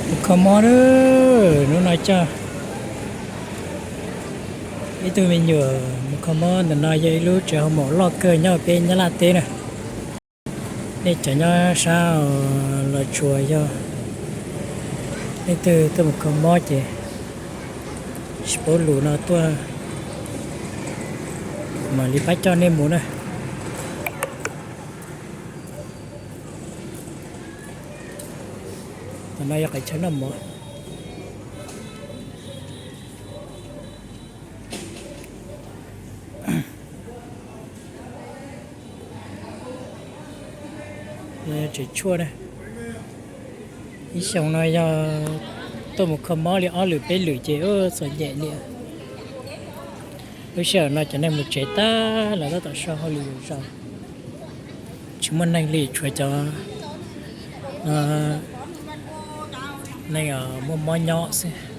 Mus kho mob na. Hnub no coj ib tug me nyuam mus kho mob. Ntawm no yog ib lub tsev hoo maum loj kawg nyob peb Nyab Laj teb na. Nej cov nyob sab Los Tsuas yog leej twg tuaj mus kho mob ces tsis paub lus no tuaj mam li pab coj nej mus na. Tam no yog qhov chaw noj mov. Tsev tshuaj na. Ib xyoos no yog tuaj mus kho mob li ob lwm peb lwm ces txom nyem li. Lub sij hawm no cov neeg mus tsev tag lawm, tab tom so hauj lwm zaum, tsis muaj neeg li, tshuav cov neeg muaj mob nyob xwb.